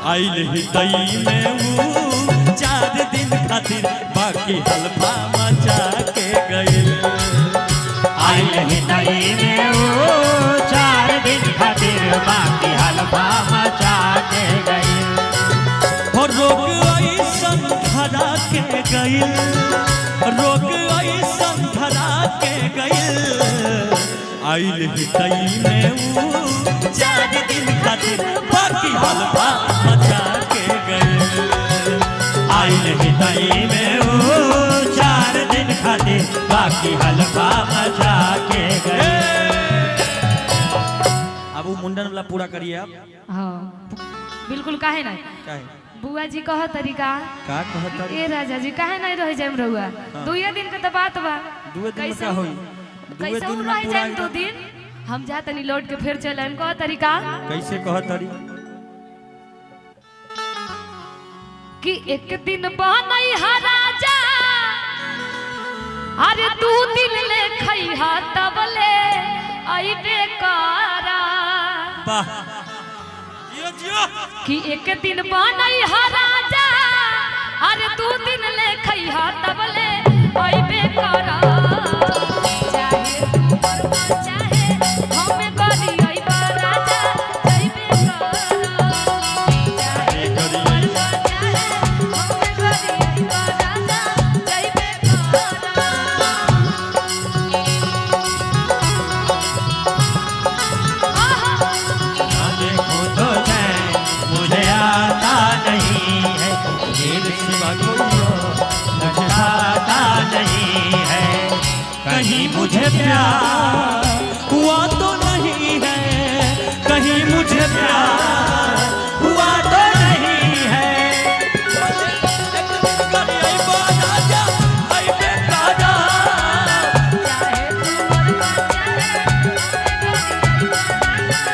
आइल ही तई में ऊ 4 दिन खातिर, बाकी हलफा मचा के गइल। आइल ही तई में वो 4 दिन खातिर, बाकी हलवा मचा के गई। हो रोग ऐसन धरा के गइल, रोग ऐसन धरा के गइल। आइल ही तई में ऊ 4 दिन खातिर, बाकी हलफा मचा के गइल। आइल ही तई में वो 4 दिन खातिर, बाकी हलवा मचा के गई। अब वो मुंडन वाला पूरा करिए आप। हाँ, बिल्कुल, काहे नहीं। काहे? बुआ जी कह तरीका। का कहता? ए राजा जी, काहे नहीं रह जाएम रहुआ? दुइये दिन के तो बात बा। दुए दिन में कैसे का होई? दुए कैसे दिन में रह पूरा जाएम 2 दिन? हम जा तनी, लौट के फिर चल आएम। कह तरीका। कैसे कहतरी? कि एक दिन बनई हा राजा, अरे 2 दिन ले खैहा, तबले अइबे करा। वाह, जियो जियो! कि एक दिन बनई हा राजा, अरे 2 दिन ले खैहा, तबले अइबे करा। चाहे तू मरबा, चाहे हम गरी अइबा राजा, जइबे करा। चाहे तू मरबा, चाहे हम गरी अइबा राजा, जइबे करा। आहा! ना देखूं तो चैन मुझे आता नहीं है, तेरे सिवा कोई और मुझे आता नहीं है। कहीं मुझे प्यार हुआ तो नहीं है, कहीं मुझे प्यार हुआ तो नहीं है। एक दिन गरी अइबा राजा, अइबे राजा। चाहे तू मरबा, चाहे हम गरी अइबा राजा।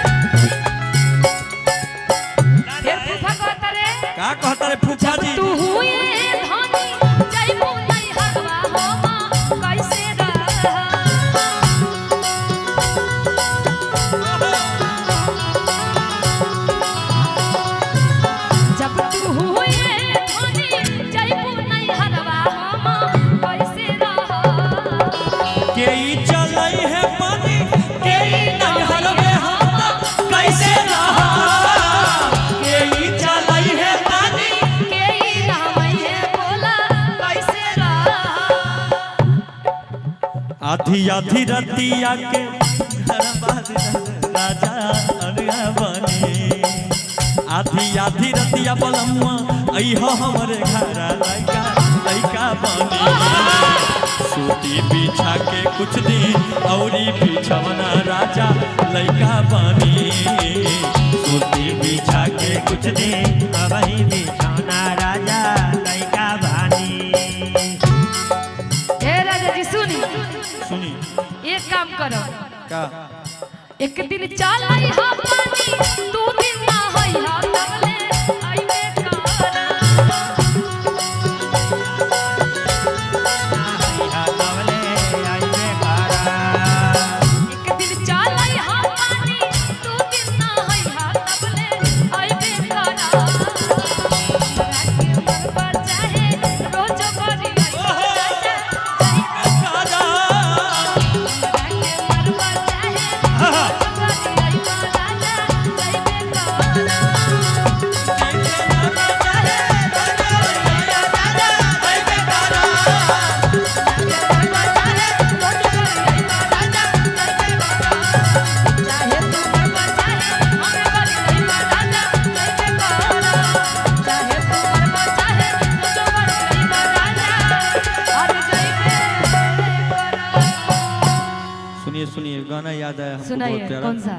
फिर फूफा कहता रे। का कहता रे फूफा जी? तू हुए धनी जइबू नहीं हरवा, हम कैसे रह? जब तू हुए धनी जइबू नहीं हरवा, हम कैसे रह? के ई चलई है पानी, के ई नहरवे, हम कैसे रहा? के ई चलई है पानी, के ई रहवई है, बोला कैसे रह? आधी आधी रतिया के घरवा राजा अनगा बनी। आधी आधी रतिया बलमुआ अइहो हमरे घर, लइका लइका बनी। सूती बिछा के कुछ दिन औरी बिछवना राजा, लइका बनी। सूती बिछा के कुछ दिन वही बिछौना राजा, लइका बानी। हे राजा जी, सुनी। सुनी। एक काम करो। का? एक दिन चलई हा पानी, 2 दिन ना होई हा, तबले अइबे करा। ना तवले आइबे करा। एक दिन चलई हा पानी, 2 दिन ना होई हा, तबले अइबे करा। हमरा के मरबा, चाहे रोज बरी अइबा राजा, राजा। हमरा के मरबा, चाहे रोज बरी अइबा राजा, जइबे करा। चाहे तू मरबा, चाहे हम बरी अइबा राजा, जइबे करा। चाहे तू मरबा, चाहे रोज बरी अइबा राजा, अरे जइबे करा। सुनिए सुनिए, गाना याद आया हमको बहुत सुनाइए। प्यारा। कौन सा?